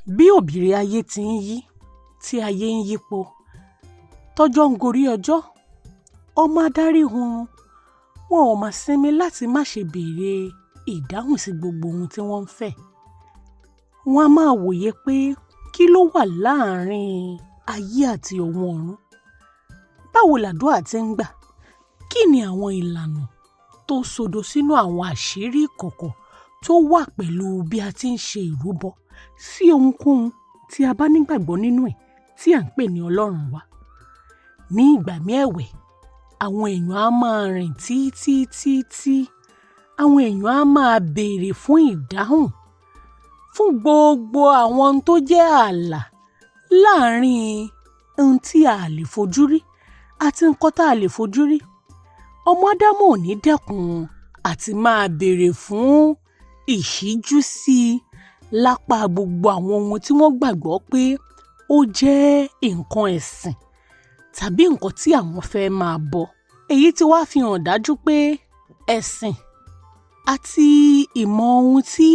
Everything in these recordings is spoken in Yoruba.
Bí òbìrí ayé ti ń yí, tí ayé ń yípo, tọ́jọ́ ń gorí ọjọ́, ọmọ adáríhununrun, wọn ò mà sinmi láti má ṣe béèrè ìdáhùn sí gbogbo ohun tí wọ́n ń fẹ́. Wọ́n á máa wòye pé kí ló wà láàárín ayé àti òun ọ̀run? Báwo làdúà ti ń gbà? Kí ni àwọn ìlànà tó sodo sínú àwọn àṣírí ìkọ̀kọ̀ tó wà pẹ̀lú bí a ti ń ṣe ìrúbọ sí ohunkóhun tí a bá nígbàgbọ́ nínú ẹ̀ tí à ń pè ní Ọlọ́run wa? Ní ìgbà míì ẹ̀wẹ̀, àwọn èèyàn á máa rìn títí títí, àwọn èèyàn á máa béèrè fún ìdáhùn fún gbogbo àwọn ohun tó jẹ́ ààlà láàárín ohun tí a lè fojú rí àti nǹkan tá a lè fojú rí. Ọmọ Ádámọ̀ ò ní dẹ́kun àti máa béèrè fún ìṣíjú sí i lápá gbogbo àwọn ohun tí wọ́n gbàgbọ́ pé ó jẹ́ nǹkan ẹ̀sìn tàbí nǹkan tí àwọn fẹ́ máa bọ. Èyí tí wá fi hàn dájú pé ẹ̀sìn àti ìmọ̀ ohun tí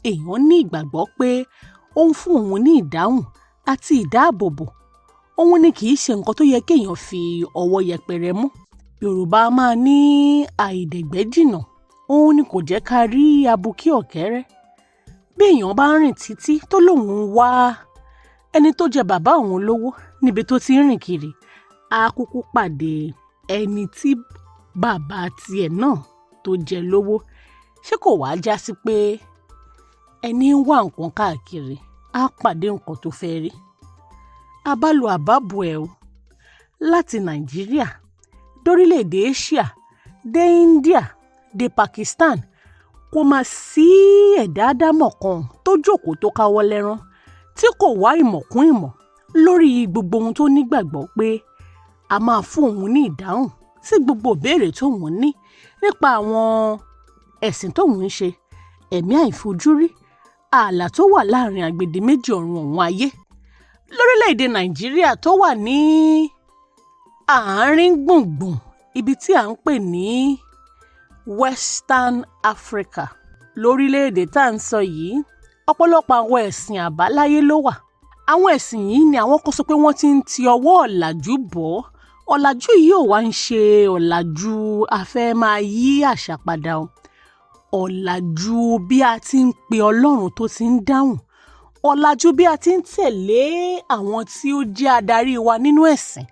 èèyàn ní ìgbàgbọ́ pé ó ń fún òun ní ìdáhùn àti ìdáàbòbò, òun ni kì í ṣe nǹkan tó yẹ kéèyàn fi ọwọ́ yẹpẹrẹ mú. Yorùbá a máa ní àìdẹ̀gbẹ́ jìnnà, òun ni kò jẹ́ ká rí abuké ọ̀kẹ́rẹ́. Bí èèyàn bá ń rìn títí tó lóun ń wá ẹni tó jẹ bàbá òun lówó níbi tó ti ń rìn kiri, á kúkú pàdé ẹni tí bàbá tiẹ̀ náà tó jẹ lówó. Ṣé kò wá já sí pé ẹni ń wá nǹkan káàkiri á pàdé nǹkan tó fẹ́ rí? Àbálọ àbábọ̀ ẹ̀ o. Láti Nàìjíríà dórílẹ̀-èdè Asia, dé India, dé Pakistan, kò mà sí ẹ̀dá ádámọ̀ kan tó jókòó tó káwọ́ lẹ́rán tí kò wá ìmọ̀ kún ìmọ̀ lórí gbogbo ohun tó nígbàgbọ́ pé a máa fún òun ní ìdáhùn sí gbogbo ìbéèrè tóun ní nípa àwọn ẹ̀sìn tóun ń ṣe, ẹ̀mí àìfojúrí, ààlà tó wà láàrin agbede méjì ọ̀run òun ayé. Lórílẹ̀-èdè Nàìjíríà tó wà ní àárín gbùngbùn ibi tí à ń pè ní Western Africa, lórílẹ̀-èdè tá à ń sọ yìí, ọ̀pọ̀lọpọ̀ àwọn ẹ̀sìn àbáláyé ló wà. Àwọn ẹ̀sìn yìí ni àwọn kan sọ pé wọ́n ti ń ti ọwọ́ ọ̀làjú bọ̀ ọ́. Ọ̀làjú yìí ò wá ń ṣe ọ̀làjú a fẹ́ máa yí àṣà padà o. Ọ̀làjú bí a ti ń pe Ọlọ́run tó ti ń dáhùn. Ọ̀làjú bí a ti ń tẹ̀lé àwọn tí ó jẹ́ adarí wa nínú ẹ̀sìn.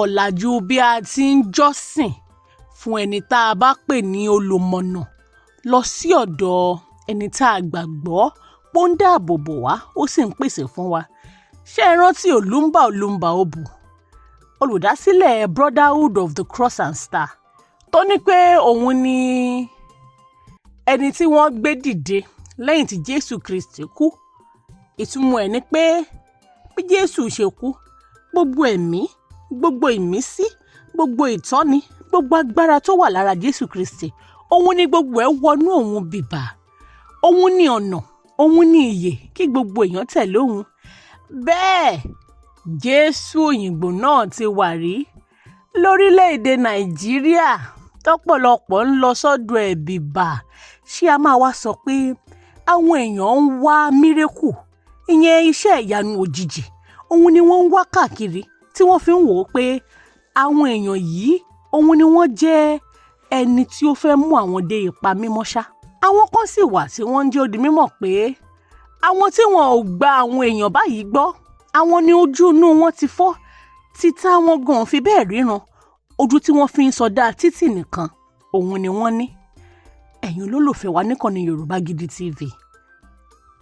Ọ̀làjú bí a ti ń jọ́sìn fún ẹni tá a bá pè ní olùmọ̀nà lọ sí ọ̀dọ̀ ẹni tá a gbàgbọ́ pé ó ń dáàbò bò wá, ó sì ń pèsè fún wa. Ṣé ẹ rántí Olumba Olumba Obu, olùdásílẹ̀ Brotherhood of the Cross and Star, tó ní pé òun ni ẹni tí wọ́n gbé dìde lẹ́yìn tí Jésù Kristi kú? Ìtumọ̀ ẹ̀ ni pé bí Jésù ṣe kú, gbogbo ẹ̀mí, gbogbo ìmísí, gbogbo ìtọ́ni, gbogbo agbára tó wà lára Jésù Kristi, òun ni gbogbo ẹ̀ wọnú òun bìbà. Òun ni ọ̀nà, òun ni ìyè, kí gbogbo èèyàn tẹ̀lé òun. Bẹ́ẹ̀ Jésù òyìnbó náà ti wà rí lórílẹ̀-èdè Nàìjíríà tọ́pọ̀lọpọ̀ ń lọ sọ́dọ̀ ẹ̀ bìbà. Ṣé a máa wá sọ pé àwọn èèyàn ń wá miracle, ìyẹn iṣẹ́ ìyanu òjijì, òun ni wọ́n ń wá káàkiri tí wọ́n fi ń wò ó pé àwọn èèyàn yìí, òun ni wọ́n jẹ́ ẹni tí ó fẹ́ mú àwọn dé ipa mímọ́ ṣá? Àwọn kan sì wà tí wọ́n ń jẹ́ ó di mímọ̀ pé àwọn tí wọn ò gba àwọn èèyàn báyìí gbọ́, àwọn ni ojú inú wọn ti fọ́, títà wọn gan fi bẹ́ẹ̀ ríran, ojú tí wọ́n fi ń sọdá títì nìkan òun ni wọ́n ní. Ẹ̀yin olólùfẹ́ wa níkànnì Yorùbá Gidi TV,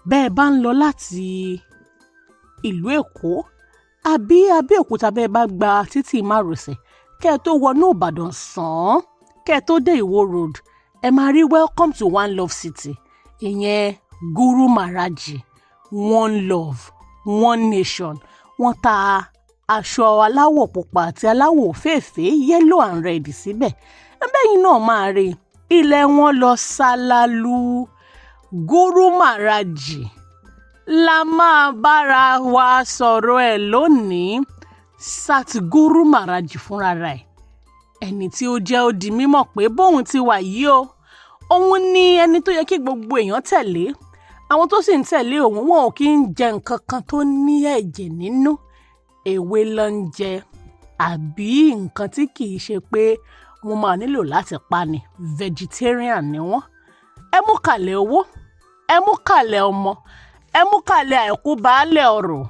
bẹ́ẹ̀ bá ń lọ láti ìlú Èkó àbí Abẹ́òkúta, bẹ́ẹ̀ bá gba títì márosẹ̀, kẹ́ ẹ tó wọnú Ìbàdàn sàn án, kẹ́ ẹ tó dé Ìwó Road, ẹ máa rí "Welcome to One Love City", ìyẹn Guru Maharaji, One Love, One Nation. Wọ́n ta aṣọ aláwọ̀ pupa àti aláwọ̀ òféèfé, yellow and red, síbẹ̀. Ẹbẹ́yìn náà máa rí ilẹ̀ wọn lọ ṣáláàlú. Guru Maharaji la máa bára wa sọ̀rọ̀ ẹ̀ lónìí. Satguru Maharaji fúnra rẹ̀, ẹni tí ó jẹ́ ó di mímọ̀ pé bóun ti wà yìí o, òun ni ẹni tó yẹ kí gbogbo èèyàn tẹ̀lé. Àwọn tó sì ń tẹ̀lé òun, wọn ò kí ń jẹ nǹkan kan tó ní ẹ̀jẹ̀ nínú. Ewé ló ń jẹ àbí nǹkan tí kì í ṣe pé wọ́n máa nílò láti pa ni. Vegetarian ni wọ́n. Ẹ mú kalẹ̀ owó, ẹ mú kalẹ̀ ọmọ, ẹ mú kalẹ̀ àìkú baálẹ̀ ọ̀rọ̀.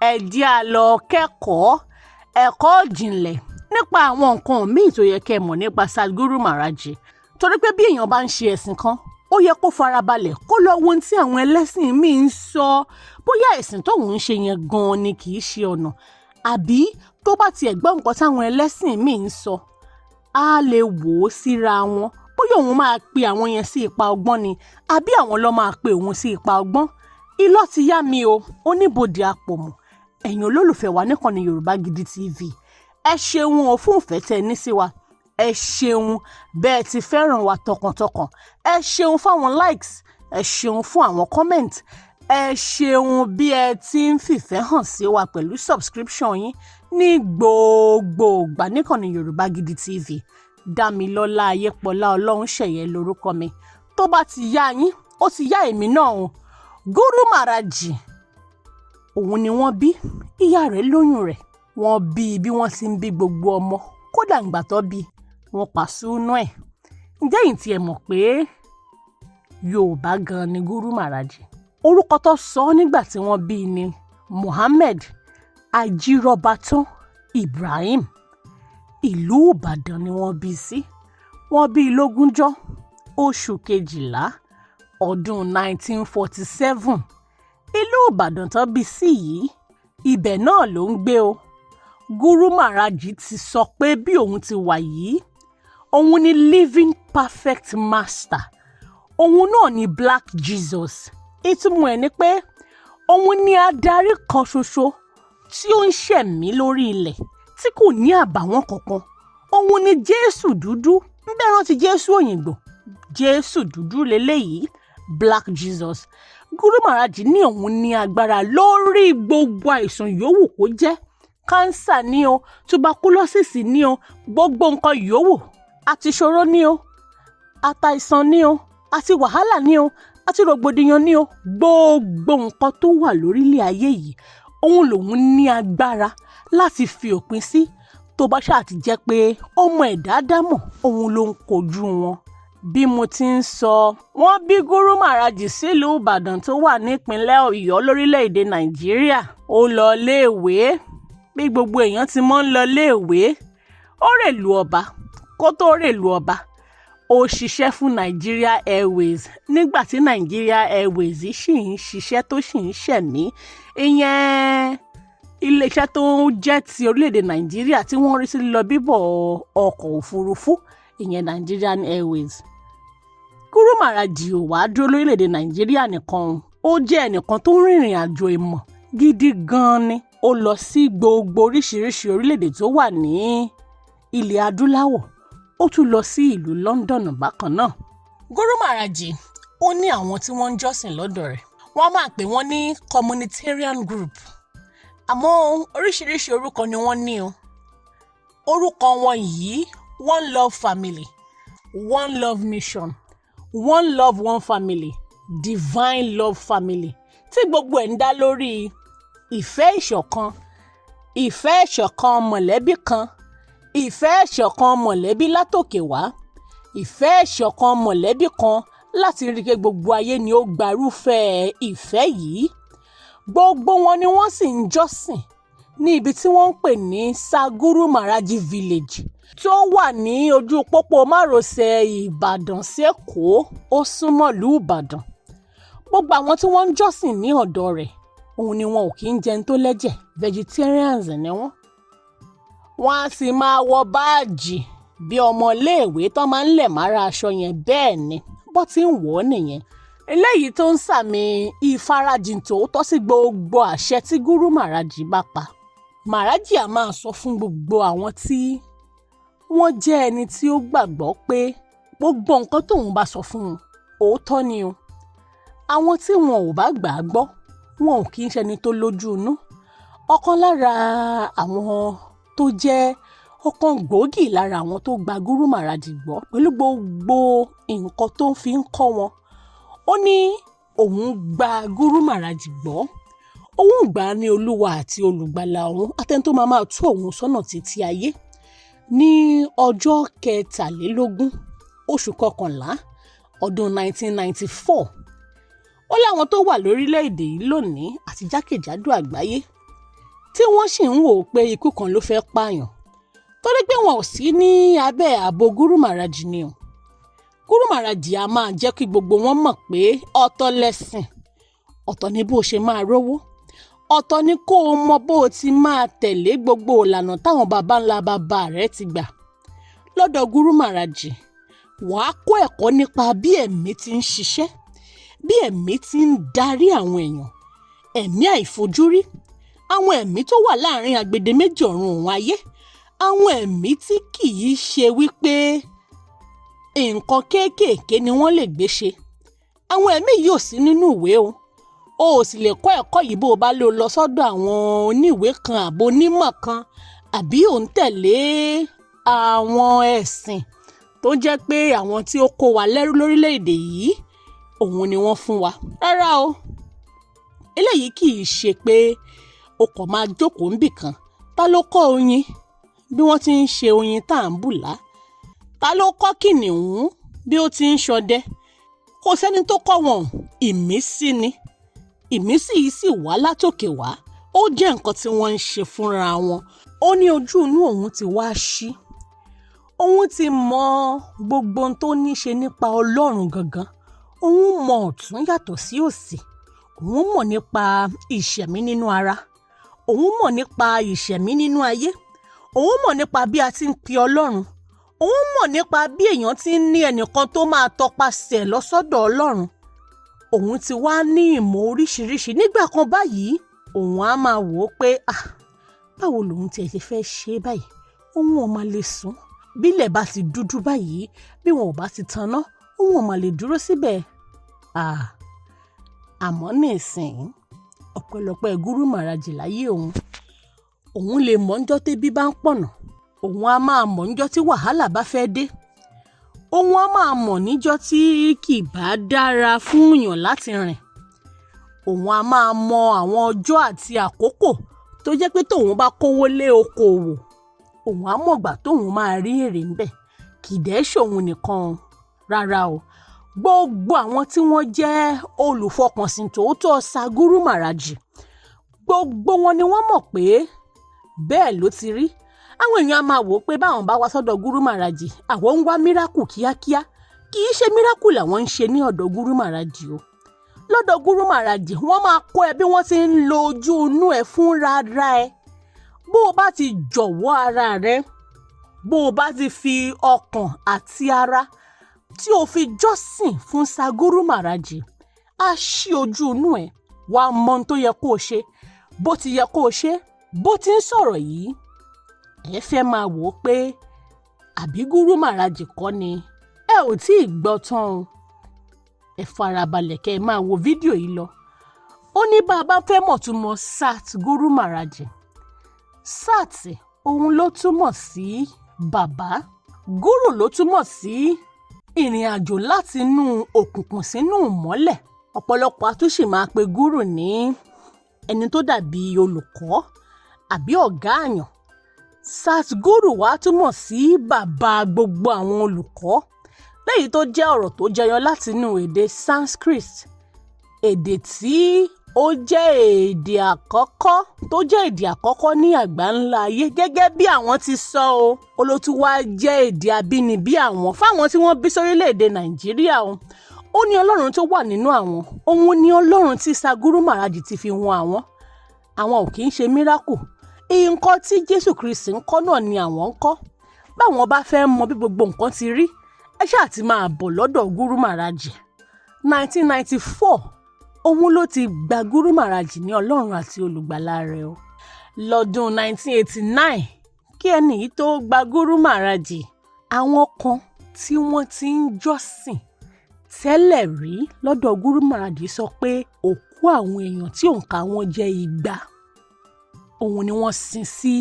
Ẹ jẹ́ á lọ kẹ́kọ̀ọ́ ẹ̀kọ́ ìjìnlẹ̀ nípa àwọn nǹkan míì tó yẹ kẹ́ ẹ mọ̀ nípa Sadhguru Maharaj. Torí pé bí èèyàn bá ń ṣe ẹ̀sìn kan, ó yẹ kó farabalẹ̀ kó lọ wo ohun tí àwọn ẹlẹ́sìn míì ń sọ, bóyá ẹ̀sìn tóun ń ṣe yẹn gan-an ni kì í ṣe ọ̀nà, àbí tó bá tiẹ̀ gbọ́ nǹkan táwọn ẹlẹ́sìn míì ń sọ, á lè wò ó síra wọn, bóyá òun máa pe àwọn yẹn sí ipa ọgbọ́n ni àbí àwọn ló máa pe òun sí ipa ọgbọ́n. Ilọ́ ti yá mi o, oníbodè àpòmù. Ẹ̀yin olólùfẹ́ wa níkànnì Yorùbá Gidi TV, ẹ ṣeun o fún ìfẹ́ tẹ́ ẹ ní sí wa. Ẹ ṣeun bẹ́ẹ̀ ti fẹ́ràn wa tọkàntọkàn. Ẹ ṣeun fáwọn likes, ẹ ṣeun fún àwọn comment, ẹ ṣeun bí ẹ ti ń fìfẹ́ hàn sí wa pẹ̀lú subscription yín ní gbogbo ìgbà níkànnì Yorùbá Gidi TV. Dámilọ́lá Ayépọlá Ọlọ́runṣẹ̀yẹ lórúkọ mi. Tó bá ti yá yín, ó ti yá èmi náà o. Guru Maharaj, òun ni wọ́n bí. Ìyá rẹ̀ lóyún rẹ̀, wọ́n bí bí wọ́n ti ń bí gbogbo ọmọ. Kódà ìgbà tó bí, wọ́n pa súnú ẹ̀. Ǹjẹ́ yìí tiẹ̀ mọ̀ pé Yorùbá gan ni Guru Maharaj? Orúkọ tó sọ ọ́ nígbà tí wọ́n bí ni Muhammed Ajírọ̀bátán Ibrahim. Ìlú Ìbàdàn ni wọ́n bí sí. Wọ́n bí lógúnjọ́ oṣù kejìlá ọdún 1947. Ìlú Ìbàdàn tó bí sí yìí, ibẹ̀ náà ló ń gbé o. Guru Maharaj ti sọ pé bí òun ti wà yìí, òun ni living perfect master, òun náà ni Black Jesus. Ìtumọ̀ ẹ̀ ni pé òun ni adarí kan ṣoṣo tí ó ń ṣẹ̀mí lórí ilẹ̀ tí kò ní àbàwọ́n kankan. Òun ni Jésù dúdú. Ń bẹ́ẹ̀ rántí Jésù òyìnbó, Jésù dúdú leléyìí, Black Jesus. Guru Maharaj ní òun ní agbára lórí gbogbo àìsàn yòówù kó jẹ́. Cancer ní o, tuberculosis ní o, gbogbo nǹkan yòówù, àti ìṣòro ní o, àtàìsàn ní o, àti wàhálà ní o, àti rògbòdìyàn ní o, gbogbo nǹkan tó wà lórílẹ̀ ayé yìí, òun lòun ní agbára láti fi òpin sí, tó bá ṣáà ti jẹ́ pé ọmọ ẹ̀dá dámọ̀ òun ló ń kojú wọn. Bí mo ti ń sọ, wọ́n bí Guru Maharaj sílùú Ìbàdàn tó wà nípìnlẹ̀ Ọ̀yọ́ lórílẹ̀‐èdè Nàìjíríà. Ó lọ iléèwé bí gbogbo èèyàn ti mọ́ ń lọ iléèwé. Ó rèlú ọba. Kó tó rèlú ọba, ó ṣiṣẹ́ fún Nigeria Airways nígbà tí Nigeria Airways ṣì ń ṣiṣẹ́ tó sì ń ṣẹ̀mí, ìyẹn iléeṣẹ́ tó ń jẹ́ ti orílẹ̀-èdè Nàìjíríà tí wọ́n rí sí lílọ bíbọ̀ ọkọ̀ òfurufú, ìyẹn Nigerian Airways. Guru Maharaj ò wá dúró lórílẹ̀-èdè Nàìjíríà nìkan. Ó jẹ́ ẹnìkan tó ń rìnrìn àjò ìmọ̀ gidi gan-an ni. Ó lọ sí gbogbo oríṣiríṣi orílẹ̀-èdè tó wà ní ilẹ̀ adúláwọ̀. Ó tún lọ sí ìlú London bákan náà. Guru Maharaj, ó ní àwọn tí wọ́n ń jọ́sìn lọ́dọ̀ rẹ̀. Wọ́n máa pè wọ́n ní communitarian group, àmọ́ oríṣiríṣi orúkọ ni wọ́n ní o. Orúkọ wọn yìí: One Love Family, One Love Mission, One Love One Family, Divine Love Family, tí gbogbo ẹ̀ ń dá lórí ìfẹ́ ìṣọ̀kan, ìfẹ́ ìṣọ̀kan mọ̀lẹ́bí kan, ìfẹ́ ìṣọ̀kan mọ̀lẹ́bí látòkè wá, ìfẹ́ ìṣọ̀kan mọ̀lẹ́bí kan, láti rí i pé gbogbo ayé ni ó gbarúfẹ́ ìfẹ́ yìí. Gbogbo wọn ni wọ́n sì ń jọ́sìn ní ibi tí wọ́n ń pè ní Saguru Maharaji Village tó wà ní ojú pópó márosẹ̀ Ìbàdàn sẹ́kọ̀ọ́. Ó súnmọ́ ìlú Ìbàdàn. Gbogbo àwọn tí wọ́n ń jọ́sìn ní ọ̀dọ̀ rẹ̀, òun ni wọn ò kí ń jẹun tó lẹ́jẹ̀, vegetarians ni wọ́n. Wọ́n á sì máa wọ báàjì bí ọmọléèwé tó máa ń lẹ̀ mára aṣọ yẹn. Bẹ́ẹ̀ ni bó ti ń wọ̀ ọ́ nìyẹn, eléyìí tó ń sàmì ìfarajìn tòótọ́ sí gbogbo àṣẹ tí Guru Maharaj bá pa. Maharaj á máa sọ fún gbogbo àwọn tí wọ́n jẹ́ ẹni tí ó gbàgbọ́ pé gbogbo nǹkan tóun bá sọ fún wọn, òótọ́ ni o. Àwọn tí wọn ò bá gbà á gbọ́, wọn ò kì í ṣẹni tó lójú inú. Ọ̀kan lára àwọn tó jẹ́ ọ̀kan gbòógì lára àwọn tó gba Guru Maharaj gbọ́ pẹ̀lú gbogbo nǹkan tó fi ń kọ́ wọn, ó ní Òun gba Guru Maharaj gbọ́, òun gbà á ní olúwa àti olùgbàlà òun, àtẹni tó máa máa tú òun sọ́nà títí ayé. Ní ọjọ́ 23 oṣù kọkànlá ọdún 1994, ó láwọn tó wà lórílẹ̀‐èdè yìí lónìí àti jákèjádò àgbáyé tí wọ́n sì ń wò ó pé ikú kan ló fẹ́ pààyàn torí pé wọn ò sí ní abẹ́ ààbò Guru Maharaj ni o. Guru Maharaj a máa jẹ́ kí gbogbo wọn mọ̀ pé ọ̀tọ̀ lẹ̀sìn, ọ̀tọ̀ ni bó ṣe máa rówó, ọ̀tọ̀ ni kó o mọ bó o ti máa tẹ̀lé gbogbo ìlànà táwọn baba ńlá bàbá rẹ̀ ti gbà. Lọ́dọ̀ Guru Maharaj, wàá kọ́ ẹ̀kọ́ nípa bí ẹ̀mí ti ń ṣiṣẹ́, bí ẹ̀mí ti ń darí àwọn èèyàn, ẹ̀mí àìfojúrí, àwọn ẹ̀mí tó wà láàrin agbede méjì ọ̀run òun ayé, àwọn ẹ̀mí tí kì í ṣe wípé nǹkan kéékèèké ni wọ́n lè gbé ṣe. Àwọn ẹ̀mí yìí ò sí nínú ìwé o. O ò sì lè kọ́ ẹ̀kọ́ yìí bó o bá lè lọ sọ́dọ̀ àwọn oníwèé kan àbò onímọ̀ kan, àbí ò ń tẹ̀lé àwọn ẹ̀sìn tó jẹ́ pé àwọn tí ó kó wa lẹ́rú lórílẹ̀‐èdè yìí òun ni wọ́n fún wa. Rárá o, eléyìí kì í ṣe pé o kàn máa jókòó níbì kan. Ta ló kọ́ oyin bí wọ́n ti ń ṣe oyin tá à ń bù lá? Ta ló kọ́ kìnìún bí ó ti ń ṣọdẹ? Kò sẹ́ni tó kọ́ wọn, ìmísí ni. Ìmísí yìí sì wá látòkè wá. Ó jẹ́ nǹkan tí wọ́n ń ṣe fúnra wọn. Ó ní ojú inú òun ti wá ṣí. Òun ti mọ gbogbo ohun tó ní ṣe nípa Ọlọ́run gangan. Òun mọ ọ̀tún yàtọ̀ sí òsì. Òun mọ̀ nípa ìṣẹ̀mí nínú ara. Òun mọ̀ nípa ìṣẹ̀mí nínú ayé. Òun mọ̀ nípa bí a ti ń pe Ọlọ́run. Òun mọ̀ nípa bí èèyàn ti ń ní ẹnìkan tó máa tọpasẹ̀ lọ sọ́dọ̀ Ọlọ́run. Òun ti wá ní ìmọ̀ oríṣiríṣi. Nígbà kan báyìí, òun á máa wò ó pé, ah, báwo lòun tiẹ̀ ṣe fẹ́ ṣe báyìí? Òun ò máa lè sùn. Bí ilẹ̀ bá ti dúdú báyìí, bí wọn ò bá ti taná, òun ò máa lè dúró síbẹ̀. Ah, àmọ́ nísìnyí, ọ̀pẹ̀lọpẹ̀ Guru Maharaj láyé òun. Òun lè mọ̀ ńjọ́ tẹ́bí bá ń pọ̀nà. Òun á máa mọ̀ ńjọ́ tí wàhálà bá fẹ́ dé. Òun á máa mọ̀ níjọ́ tí kì bá dára fún èèyàn láti rìn. Òun á máa mọ àwọn ọjọ́ àti àkókò tó jẹ́ pé tóun bá kówó lé okoòwò, òun á mọ̀gbà tóun máa rí èrè ńbẹ̀. Kì dẹ̀ ṣòun nìkan o. Rárá o. Gbogbo àwọn tí wọ́n jẹ́ olùfọkànsìn tòótọ́ Sa Guru Maharaj, gbogbo wọn ni wọ́n mọ̀ pé bẹ́ẹ̀ ló ti rí. Àwọn èèyàn á máa wò ó pé báwọn bá wá sọ́dọ̀ Guru Maharaj, àwọn ń wá miracle kíákíá. Kì í ṣe miracle làwọn ń ṣe ní ọ̀dọ̀ Guru Maharaj o. Lọ́dọ̀ Guru Maharaj, wọ́n máa kọ́ ẹ bí wọ́n ti ń lo ojú inú ẹ fúnra ra ẹ. Bó o bá ti jọ̀wọ́ ara rẹ, bó o bá ti fi ọkàn àti ara tí o fi jọ́sìn fún Sa Guru Maharaj, á ṣí ojú inú ẹ, wàá mọ ohun tó yẹ kó o ṣe, bó ti yẹ kó o ṣe. Bó ti ń sọ̀rọ̀ yìí, ẹ fẹ́ máa wò ó pé àbí Guru Maharaj kọ́ ni? Ẹ ò tí ì gbọ́ tán o. Ẹ farabalẹ̀ kẹ́ ẹ máa wo fídíò yìí lọ. Ó ní bá a bá fẹ́ mọ̀ túmọ̀ Sat Guru Maharaj, Sat òun ló túmọ̀ sí bàbá, Guru ló túmọ̀ sí ìrìn àjò láti inú òkùnkùn sínú ìmọ́lẹ̀. Ọ̀pọ̀lọpọ̀ a tún sì máa pe Guru ní ẹni tó dàbí olùkọ́ àbí ọ̀gá àyàn. Sat Guru wá túmọ̀ sí bàbá gbogbo àwọn olùkọ́, léyìí tó jẹ́ ọ̀rọ̀ tó jẹyọ láti inú èdè Sanskrit, èdè tí ó jẹ́ èdè àkọ́kọ́ tó jẹ́ èdè àkọ́kọ́ ní àgbáńlá ayé gẹ́gẹ́ bí àwọn ti sọ o. Olótú wá jẹ́ èdè abínibí àwọn fáwọn tí wọ́n bí sórílẹ̀-èdè Nàìjíríà o. Ó ní Ọlọ́run tó wà nínú àwọn, òun ni Ọlọ́run tí Sa Guru Maharaj ti fi wọn àwọn. Àwọn ò kì í ṣe miracle. Nǹkan tí Jésù Kristi ń kọ́ náà ni àwọn ń kọ́. Báwọn bá fẹ́ mọ bí gbogbo nǹkan ti rí, ẹ ṣáà ti máa bọ̀ lọ́dọ̀ Guru Maharaj. 1994, òun ló ti gba Guru Maharaj ní Ọlọ́run àti olùgbàlà rẹ̀ o. Lọ́dún 1989, kí ẹni yìí tó gba Guru Maharaj, àwọn kan tí wọ́n ti ń jọ́sìn tẹ́lẹ̀ rí lọ́dọ̀ Guru Maharaj sọ pé òkú àwọn èèyàn tí òǹkà wọn jẹ́ 200, òun ni wọ́n sin sí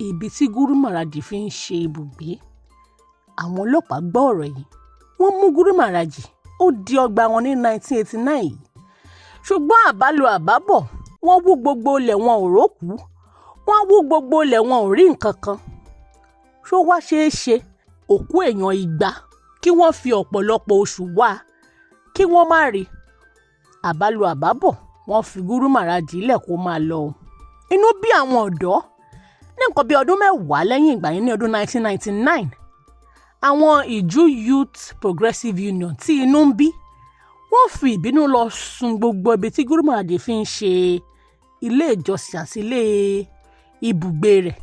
ibi tí Guru Maharaj fi ń ṣe ibùgbé. Àwọn ọlọ́pàá gbọ́ ọ̀rọ̀ yìí, wọ́n mú Guru Maharaj, Ó di ọgbà wọn ní 1989 yìí, ṣùgbọ́n àbálò àbábọ̀, wọ́n wú gbogbo ilẹ̀, wọn ò rókùú. Wọ́n wú gbogbo ilẹ̀, wọn ò rí nǹkan kan. Ṣó wá ṣeé ṣe òkú èèyàn 200 kí wọ́n fi ọ̀pọ̀lọpọ̀ oṣù wá kí wọ́n má rí? Àbálò àbábọ̀, wọ́n fi Guru Maharaj lẹ̀ kó máa lọ o. Inú bí àwọn ọ̀dọ́. Ní nǹkan bí ọdún 10 lẹ́yìn ìgbà yẹn, ní ọdún 1999, àwọn Ìjú Youth Progressive Union tí inú ń bí, wọ́n fi ìbínú lọ sun gbogbo ibi tí Guru Maharaj fi ń ṣe ilé ìjọsìn àti ilé ibùgbé rẹ̀,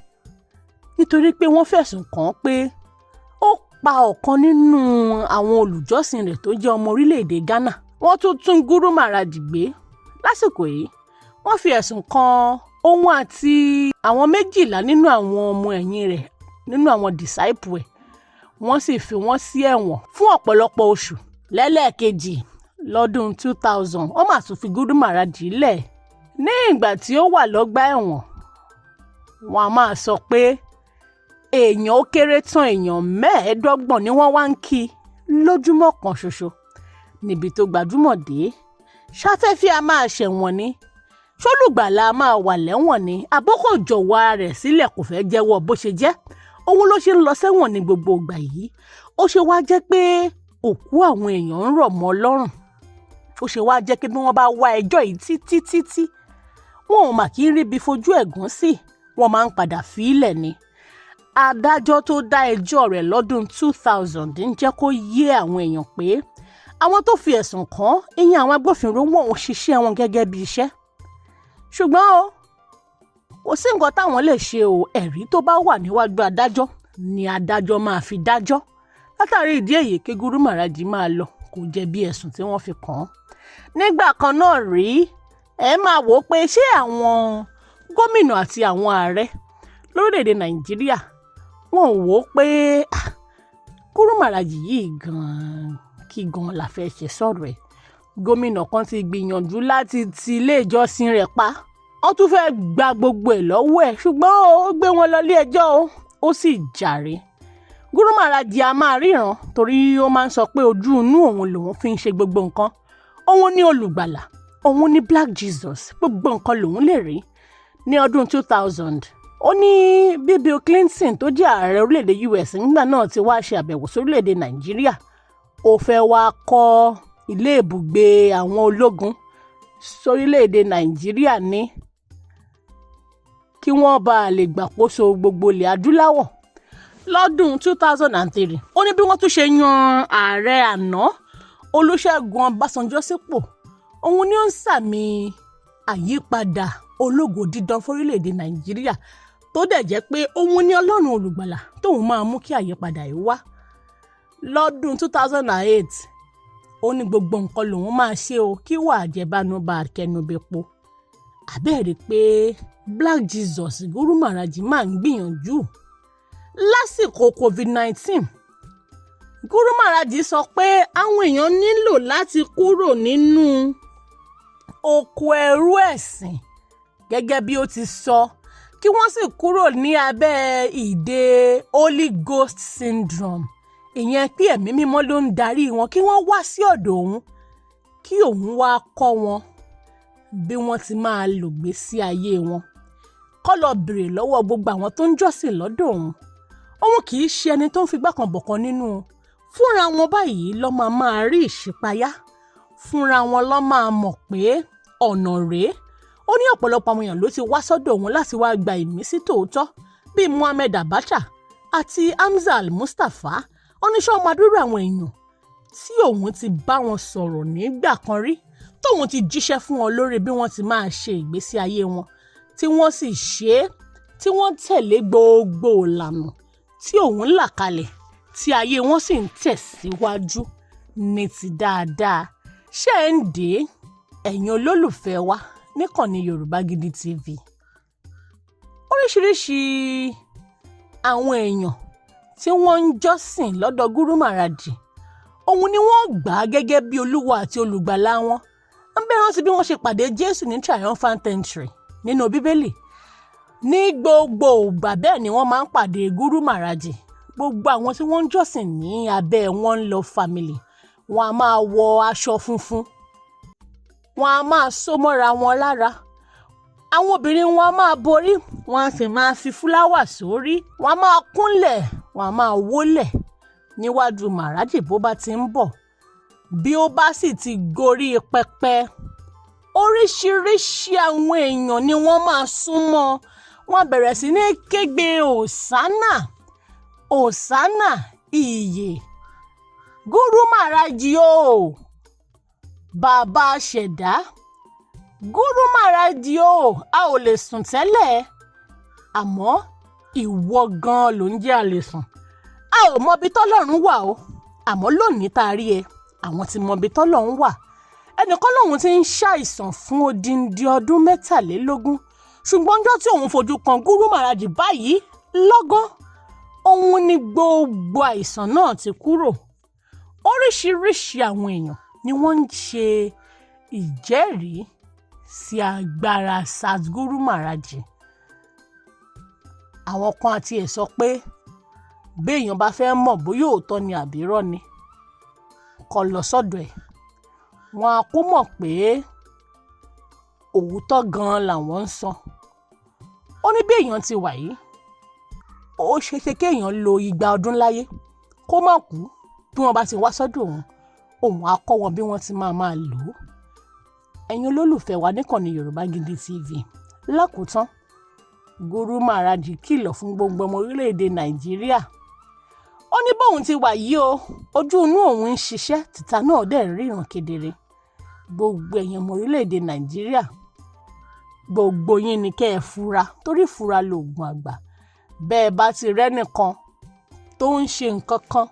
nítorí pé wọ́n fẹ̀sùn kàn án pé ó pa ọ̀kan nínú àwọn olùjọ́sìn rẹ̀ tó jẹ́ ọmọ orílẹ̀-èdè Ghana. Wọ́n tún tún Guru Maharaj gbé. Lásìkò yìí, wọ́n fi ẹ̀sùn kan òun àti àwọn 12 nínú àwọn ọmọ ẹ̀yìn rẹ̀, nínú àwọn disciple ẹ̀. Wọ́n sì fi wọ́n sí ẹ̀wọ̀n fún ọ̀pọ̀lọpọ̀ oṣù. Lẹ́lẹ́ẹ̀kejì, lọ́dún 2000, wọ́n mà tún fi Guru Maharaj lẹ̀. Ní ìgbà tí ó wà lọ́gbà ẹ̀wọ̀n, wọ́n a máa sọ pé èèyàn ó kéré tán èèyàn 25 ni wọ́n wá ń kí lójúmọ́ kan ṣoṣo níbi tó gbajúmọ̀ dé. Ṣáfẹ́fẹ́ a máa ṣẹ̀wọ̀n ni? Ṣólùgbàlà a máa wà lẹ́wọ̀n ni? Àbókò jọ̀wọ́ ara rẹ̀ sílẹ̀, kò fẹ́ jẹ́wọ́ bó ṣe jẹ́, òun ló ṣe ń lọ sẹ́wọ̀n ní gbogbo ìgbà yìí. Ó ṣe wá jẹ́ pé òkú àwọn èèyàn ń rọ̀ mọ́ lọ́rùn? Ó ṣe wá jẹ́ pé bí wọ́n bá wá ẹjọ́ yìí títí títí, wọn ò mà kí ń ríbi fojú ẹ̀gún sí, wọ́n máa ń padà fi í lẹ̀ ni? Adájọ́ tó dá ẹjọ́ rẹ̀ lọ́dún 2000 ń jẹ́ kó yé àwọn èèyàn pé àwọn tó fi ẹ̀sùn kàn, ìyẹn àwọn agbófinró, wọn ò ṣiṣẹ́ wọn gẹ́gẹ́ bí iṣẹ́, ṣùgbọ́n o kò sí nǹkan táwọn lè ṣe o. Ẹ̀rí tó bá wà níwájú adájọ́ ni adájọ́ máa fi dájọ́. Látàrí ìdí èyí, kí Guru Maharaj máa lọ, kò jẹ̀bi ẹ̀sùn tí wọ́n fi kàn án. Nígbà kan náà rí, ẹ máa wò ó pé ṣé àwọn gómìnà àti àwọn ààrẹ lórílẹ̀‐èdè Nàìjíríà, wọn ò wò ó pé Guru Maharaj yìí gan-an, kí gan-an la fẹ́ ṣe sọ̀rọ̀ ẹ̀? Gómìnà kan ti gbìyànjú láti ti ilé ìjọsìn rẹ̀ pa, wọ́n tún fẹ́ẹ́ gba gbogbo ẹ̀ lọ́wọ́ ẹ̀, ṣùgbọ́n ó gbé wọn lọ ilé ẹjọ́ o, ó sì jàre. Guru Maharaj a máa ríran, torí ó máa ń sọ pé ojú inú òun lòun fi ń ṣe gbogbo nǹkan. Òun ní olùgbàlà, òun ní Black Jesus, gbogbo nǹkan lòun lè rí. Ní ọdún 2000, ó ní bí Bill Clinton tó jẹ́ ààrẹ orílẹ̀-èdè US nígbà náà ti wá ṣe àbẹ̀wò sórílẹ̀-èdè Nàìjíríà, ó fẹ́ wá kọ́ ilé ibùgbé àwọn ológun sórílẹ̀-èdè Nàìjíríà ní kí wọ́n bá lè gbàkóso gbogbo ilẹ̀ adúláwọ̀. Lọ́dún 2003, ó ní bí wọ́n tún ṣe yan ààrẹ àná Olúṣẹ́gun Ọbásanjọ́ sípò, òun ni ó ń sàmì àyípadà ológo dídán fórílẹ̀-èdè Nàìjíríà, tó dẹ̀ jẹ́ pé òun ní Ọlọ́run olùgbàlà tóun máa mú kí àyípadà yìí wá. Lọ́dún 2008, ó ní gbogbo nǹkan lòun máa ṣe o kí wàá àjẹbánu bá kẹnubẹ́po. Àbẹ́ẹ̀rí pé Black Jesus Guru Maharaj máa ń gbìyànjú. Lásìkò COVID-19, Guru Maharaj sọ pé àwọn èèyàn nílò láti kúrò nínú oko ẹrú ẹ̀sìn, gẹ́gẹ́ bí ó ti sọ, kí wọ́n sì kúrò ní abẹ́ ìdè Holy Ghost syndrome, ìyẹn pé ẹ̀mí mímọ́ ló ń darí wọn, kí wọ́n wá sí ọ̀dọ̀ òun, kí òun wá kọ́ wọn bí wọ́n ti máa lògbésí ayé wọn. Kọ́ lọ bèrè lọ́wọ́ gbogbo àwọn tó ń jọ́sìn lọ́dọ̀ òun, òun kì í ṣe ẹni tó ń figbá kan bọ̀kan nínú. Fúnra wọn báyìí lọ́ máa máa rí ìṣípayá, fúnra wọn lọ́ máa mọ̀ pé ọ̀nà rèé. Ó ní ọ̀pọ̀lọpọ̀ àwọn èèyàn ló ti wá sọ́dọ̀ òun láti wá gba ìmísí tòótọ́, bíi Muhammed Abacha àti Hamza Al-Mustapha. Oníṣẹ́ ọmọ adúrú àwọn èèyàn tí òun ti bá wọn sọ̀rọ̀ nígbà kan rí, tóun ti jíṣẹ́ fún wọn lórí bí wọ́n ti máa ṣe ìgbésí ayé wọn, tí wọ́n sì ṣe é, tí wọ́n tẹ̀lé gbogbo ìlànà tí òun là kalẹ̀, tí ayé wọn sì ń tẹ̀síwájú ní ti dáadáa. Ṣé ẹ̀ ń dé, ẹ̀yin olólùfẹ́ wa níkànnì Yorùbá Gidi TV? Oríṣiríṣi àwọn èèyàn tí wọ́n ń jọ́sìn lọ́dọ̀ Guru Maharaj, òun ni wọ́n gbà á gẹ́gẹ́ bí olúwa àti olùgbàlà wọn. Ń bẹ́ẹ̀ rántí bí wọ́n ṣe pàdé Jésù ní triumphant entry nínú Bíbélì. Ní gbogbo ìgbà bẹ́ẹ̀ ni wọ́n máa ń pàdé Guru Maharaj. Gbogbo àwọn tí wọ́n ń jọ́sìn ní abẹ́ One Love Family, Wọn a máa wọ aṣọ funfun, wọn a máa só mọ́ra wọn lára. Àwọn obìnrin wọn a máa borí, wọn a sì máa fi fúláwà sórí. Wọn a máa kúnlẹ̀, wọn a máa wólẹ̀ níwájú Màrájì bó bá ti ń bọ̀. Bí ó bá sì ti gorí pẹpẹ, oríṣiríṣi àwọn èèyàn ni wọ́n máa súnmọ́. Wọ́n bẹ̀rẹ̀ sí ní kégbe, "Òsánà, Òsánà, ìyè Gúrú Màrájì o, bàbá ṣẹ̀dá, Gúrú Màrájì o, a ò lè sùn tẹ́lẹ̀, àmọ́ ìwọ gan-an ló ń jẹ́ a lè sùn. A ò mọbi tọ́lọ́run wà o, àmọ́ lónìí tá a rí ẹ, àwọn ti mọbi tọ́lọ́run wà." Ẹnìkan lòun ti ń ṣàìsàn fún odindi ọdún 23, ṣùgbọ́n ọjọ́ tí òun fojú kan Gúrú Màrájì báyìí, lọ́gán òun ni gbogbo àìsàn náà ti kúrò. Oríṣiríṣi àwọn èèyàn ni wọ́n ń ṣe ìjẹ́rìí sí agbára Satguru Màrájì. Àwọn kan àti ẹ̀ sọ pé béèyàn bá fẹ́ mọ̀ bóyá òótọ́ ni àbí irọ́ ni, kó lọ sọ́dọ̀ ẹ̀, wọn á kó mọ̀ pé òótọ́ gan-an làwọn ń sọ. Ó ní bí èèyàn ti wà yìí, ó ṣeéṣe kéèyàn lo 200 ọdún láyé kó má kú. Bí wọ́n bá ti wá sọ́dọ̀ òun, òun á kọ́ wọn bí wọ́n ti máa máa lò ó. Ẹ̀yin olólùfẹ́ wa níkànnì Yorùbá Gidi TV, lákòótán, Gúrú Màrájì kìlọ̀ fún gbogbo ọmọ orílẹ̀-èdè Nàìjíríà. Ó ní bóun ti wà yìí o, ojú inú òun ń ṣiṣẹ́, tìta náà dẹ̀ ríran kedere. Gbogbo ẹ̀yin ọmọ orílẹ̀-èdè Nàìjíríà, gbogbo yín ni kẹ́ ẹ fura, torí fura lóògùn àgbà. Bẹ́ẹ̀ bá ti rẹ́nìkan tó ń ṣe nǹkan kan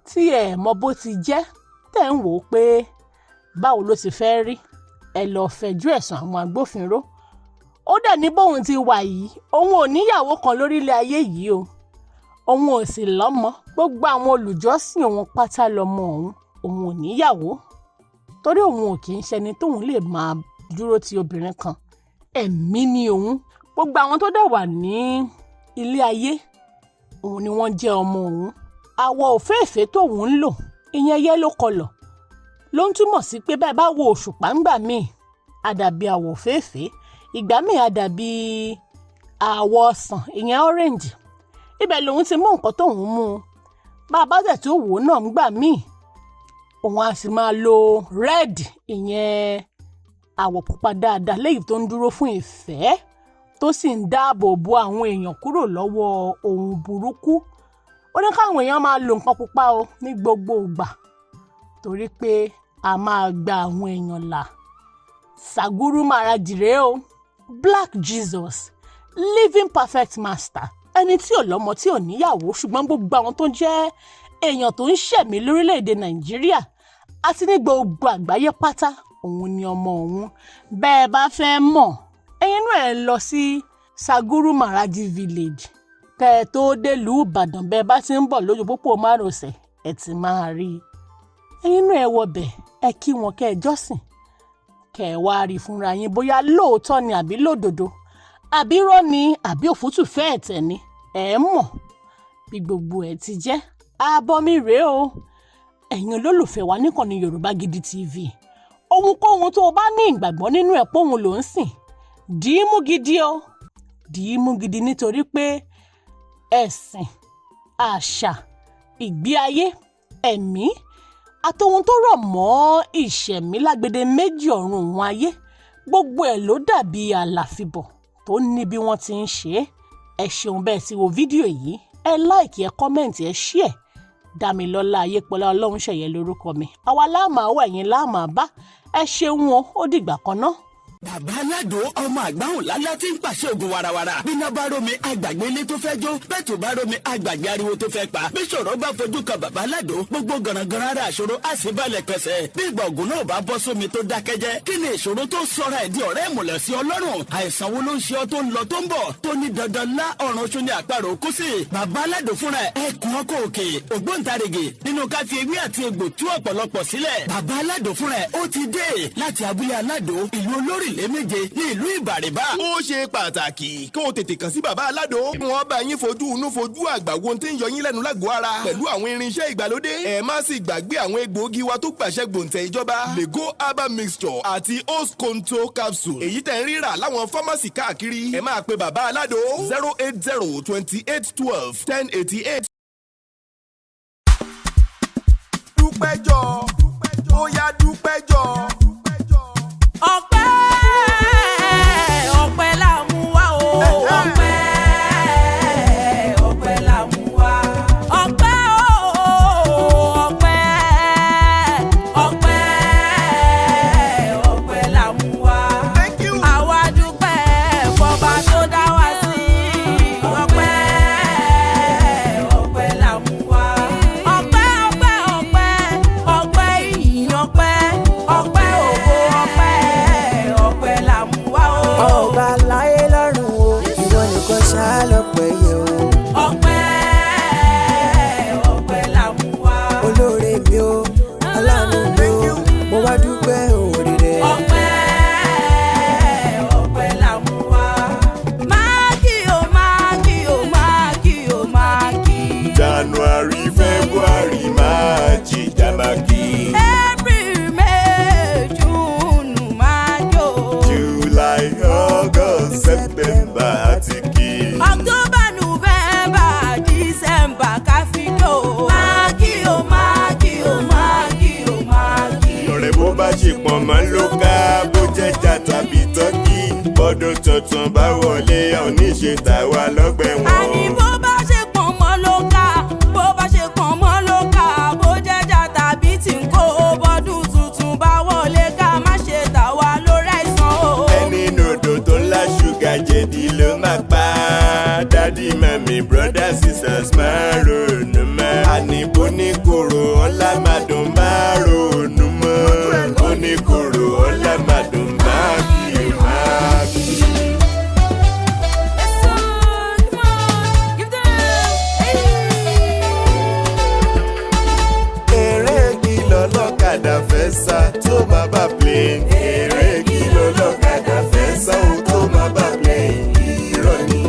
tí ẹ mọ bó ti jẹ́, tẹ̀ ń wò ó pé báwo ló ti fẹ́ rí, ẹ lọ́ọ́ fẹjọ́ ẹ̀sùn àwọn agbófinró. Ó dẹ̀ ní bóun ti wà yìí, òun ò níyàwó kan lórílẹ̀ ayé yìí o, òun ò sì lọ́mọ. Gbogbo àwọn olùjọ́sìn òun pátá lọ́mọ òun. Òun ò níyàwó torí òun ò kì í ṣẹni tóun lè máa dúró ti obìnrin kan. Ẹ̀mí ni òun. Gbogbo àwọn tó dẹ̀ wà ní ilé ayé, òun ni wọ́n jẹ́ ọmọ òun. Àwọ̀ òféèfé tóun ń lò, ìyẹn yellow colour, ló ń túmọ̀ sí pé bẹ́ẹ̀ bá wo òṣùpá ńgbà míì, á dàbí àwọ̀ òféèfé, ìgbà míì á dàbí àwọ̀ ọsàn, ìyẹn orange. Ibẹ̀ lòun ti mú nǹkan tóun mú un. Bá a bá dẹ̀ tó wò ó náà ńgbà míì, òun á sì máa lo red, ìyẹn àwọ̀ pupa dáadáa, léyìí tó ń dúró fún ìfẹ́, tó sì ń dáàbò bo àwọn èèyàn kúrò lọ́wọ́ ohun burúkú. Ó ní káwọn èèyàn máa lo nǹkan pupa o ní gbogbo ìgbà, torí pé a máa gba àwọn èèyàn là. Satguru Màrájì rèé o, Black Jesus, Living Perfect Master, ẹni tí ò lọ́mọ, tí ò níyàwó, ṣùgbọ́n gbogbo àwọn tó jẹ́ èèyàn tó ń ṣẹ̀mí lórílẹ̀‐èdè Nàìjíríà àti ní gbogbo àgbáyé pátá, òun ni ọmọ òun. Bẹ́ẹ̀ bá fẹ́ mọ̀, ẹ̀yin náà ẹ lọ sí Satguru Màrájì Village. Kẹ́ ẹ tó délùú Ìbàdàn, bẹ́ẹ̀ bá ti ń bọ̀ lójú pópó márosẹ̀, ẹ ti máa rí i. Ẹ̀yin náà ẹ wọbẹ̀, ẹ kí wọn, kẹ́ ẹ jọ́sìn, kẹ́ ẹ wá rí fúnra yín bóyá lóòótọ́ ni àbí lódodo, àbí irọ́ ni, àbí òfútù fẹ́ẹ̀ tẹ̀ ni. Ẹ mọ̀ bí gbogbo ẹ̀ ti jẹ́. Ààbọ̀ mi rèé o. Ẹ̀yin olólùfẹ́ wa níkànnì Yorùbá Gidi TV, ohunkóhun tó o bá ní ìgbàgbọ́ nínú ẹ̀ póun ló ń sìn, dì í mú gidi o, dì í mú gidi, nítorí pé ẹ̀sìn, àṣà, ìgbé ayé, ẹ̀mí àtohun tó rọ̀ mọ́ ìṣẹ̀mí lágbede méjì ọ̀run òun ayé, gbogbo ẹ̀ ló dàbí àlàfíbọ̀ tó ní bí wọ́n ti ń ṣe é. Ẹ ṣeun bẹ́ẹ̀ tí wo fídíò yìí. Ẹ like, ẹ comment, ẹ share. Dámilọ́lá Ayépọlá Ọlọ́runṣẹ̀yẹ lórúkọ mi. Àwa láàmà wà, ẹ̀yin láàmà bá. Ẹ ṣeun o, ó dìgbà kan náà. Bàbá Aládò, ọmọ àgbáhùn lálá tí ń pàṣẹ ògùn warawara. Bíná bá rómi, àgbàgbé ilé tó fẹ́ jó. Bẹ́ẹ̀ tó bá rómi, àgbàgbé ariwo tó fẹ́ pa. Bí ṣòro bá fojú kan bàbá Aládò, gbogbo gànàgànà ara àṣòro á sì balẹ̀ pẹ̀sẹ̀. Bí ìgbà ògùn náà bá bọ́ sómi tó dákẹ́jẹ́, kí ni ìṣòro tó sọra ẹ̀ di ọ̀rẹ́ ìmùlẹ̀ sí Ọlọ́run? Àìsàn wo ló ń ṣe ọ tó ń lọ tó ń bọ̀, tó ní dandan lá ọ̀run oṣù ní àparò kú sí? Bàbá Aládò fúnra ẹ̀ ẹkùn ọkọ̀ òkè, ògbóǹtarìgì nínú ká fi ewé àti egbò tú ọ̀pọ̀lọpọ̀ sílẹ̀. Bàbá Aládò fúnra ẹ̀ ó ti dé láti abúlé Aládò, ìlú olórí. méjìléméje ní ìlú Ìbàrìbà. Ó ṣe pàtàkì kó o tètè kàn sí bàbá Aládò. Wọ́n bá yín fojú inú fojú àgbà wo tí ń yọ yín lẹ́nu lágọ̀ọ́ ara pẹ̀lú àwọn irinṣẹ́ ìgbàlódé. Ẹ má sì gbàgbé àwọn egbòogi wa tó gbàṣẹ gbòǹtẹ̀ ìjọba, Lego herbal mixture àti Osconto capsule, èyí tẹ̀ ń rírà láwọn pharmacy káàkiri. Ẹ máa pe bàbá Aládò 08028121088. Dúpẹ́jọ́, ó yá, dúpẹ́jọ́. Ọpẹ́, ọpẹ́ là mú wá o. Ọpẹ́, ọpẹ́ là mú wá. Ọpẹ́ o, ọpẹ́, ọpẹ́, ọpẹ́ là mú wá. Thank you. Àwa dúpẹ́ fọba tó dá wa sí. Ọpẹ́, ọpẹ́ là mú wá. Ọpẹ́, ọpẹ́, ọpẹ́, ọpẹ́ ìyìn, ọpẹ́, ọpẹ́ ògo, ọpẹ́, ọpẹ́ là mú wá o. Ọba láyé lọ́run o, ìwọ nìkan ṣáá lọ́pẹ́ yẹ o. Ọpẹ́, ọpẹ́ là mú wá. Olóore mi o, aláàánú mi o, mo wá dúpẹ́ òrì rẹ. Ọpẹ́, ọpẹ́ là mú wá. Máàkì o, máàkì o, máàkì o, máàkì. January, February, March, Jamaki. April, May, June, March o. July, August, September àti kí. October, November, December, káfíńdò. Máàkì o, máàkì o, máàkì o, máàkì. Ọ̀rẹ́, bó bá ṣe pọ̀n mọ́ ló ká, bó jẹ́jà tàbí turkey, bọ́dún tuntun bá wọlé, oníṣe tàwa lọ́gbẹ̀ wọn. Àní bó bá ṣe pọ̀n mọ́ ló ká, bó bá ṣe pọ̀n mọ́ ló ká, bó jẹ́jà tàbí tí ń kó, bọ́dún tuntun bá wọlé, ká má ṣe tà wá lórí àìsàn o. Ẹni nòdò tó ńlá ṣúgà jẹ̀dí ló máa pa á. Daddy, mummy, brother, sisters, máa ronú mọ́. Àní bó ní koro ọlá máa dùn, máa ronú mọ́. Bó ní koro ọlá máa dùn, máa kí o máa kí. Yes, sir, come on, give them. Eré kìlọ̀ lọ́kadà fẹ́ sá tó máa bá plane. Eré kìlọ̀ lọ́kadà fẹ́ sá ó tó máa bá plane. Irọ́ ni.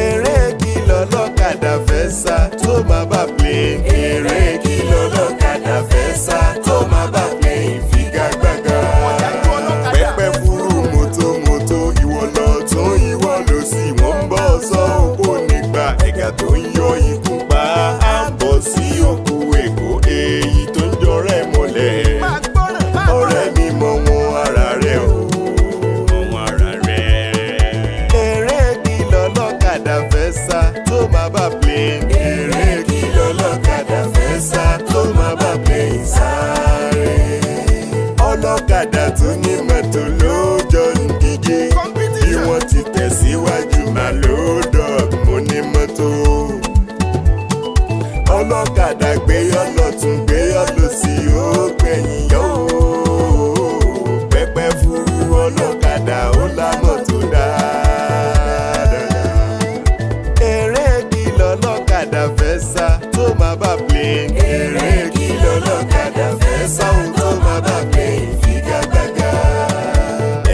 Eré kìlọ̀ lọ́kadà fẹ́ sá tó máa bá plane. Eré kìlọ̀ lọ́kadà fẹ́ sá tó máa bá plane figagbága. Ọ̀dájú ọlọ́kadà. Pẹ́pẹ́ fúrú mọ́tòmọ́tò, ìwọ lọ tún ìwọ lọ sí, wọ́n ń bọ̀ sọ òpó nígbà ẹ̀gà tó ń yọ ikú pa á ń bọ̀ sí òkú Èkó, èyí tó ń jọrẹ́ mọ́lẹ̀. Máa gbọ́ràn, máa gbọ́ràn. Ọ̀rẹ́ mi, mọ wọn ara rẹ o, mọ wọn ara rẹ. Eré kìlọ̀ lọ́kadà fẹ́ sá tó máa bá plane. Eré kìlọ̀ lọ́kadà fẹ́ sá tó máa bá plane sáré. Ọlọ́kadà tó ní mọ́tò ló jọ ń díje. Bí Competition. wọ́n ti tẹ̀síwájú máa ló dọ̀ mo ní mọ́tò. Ọlọ́kadà gbé ọlọ́tún, gbé ọlọ́sì, ó gbẹ̀yìn yó. Pẹ́pẹ́ fúru ọlọ́kadà ó lámọ̀ tó dáadáa. Eré kìlọ̀ lọ́kadà fẹ́ sá tó máa bá plane. Eré kìlọ̀ lọ́kadà fẹ́ sá ó tó máa bá plane figagbága.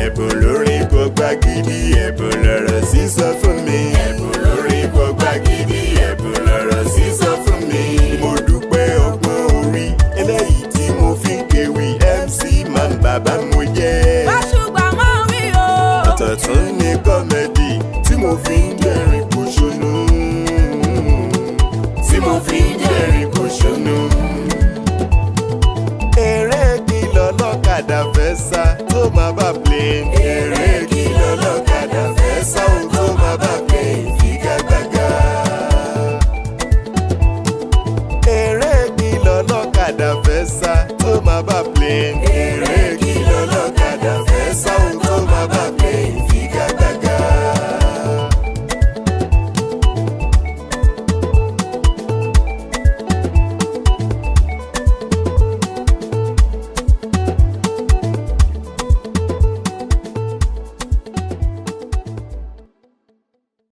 Ẹ̀bùn lórí gbọgbá gidi, ẹ̀bùn lọ̀rọ̀ sísọ fún mi. Ẹ̀bùn lórí gbọgbá gidi, ẹ̀bùn lọ̀rọ̀ sísọ fún mi. Mo dúpẹ́ ọgbọ́n orí eléyìí tí mo fi ń kéwì, MC Man bàbá mo jẹ́. Báṣubà máa wí o. Ọ̀tọ̀ tún ní comedy tí mo fi ń dẹ́rìn pòṣónú. Tí mo fi ń dẹ́rìn pòṣónú. Eré kìlọ̀ lọ́kadà fẹ́ sá tó máa bá plane. Eré kìlọ̀ lọ́kadà fẹ́ sá ó tó máa bá plane figagbága. Eré kìlọ̀ lọ́kadà fẹ́ sá tó máa bá plane.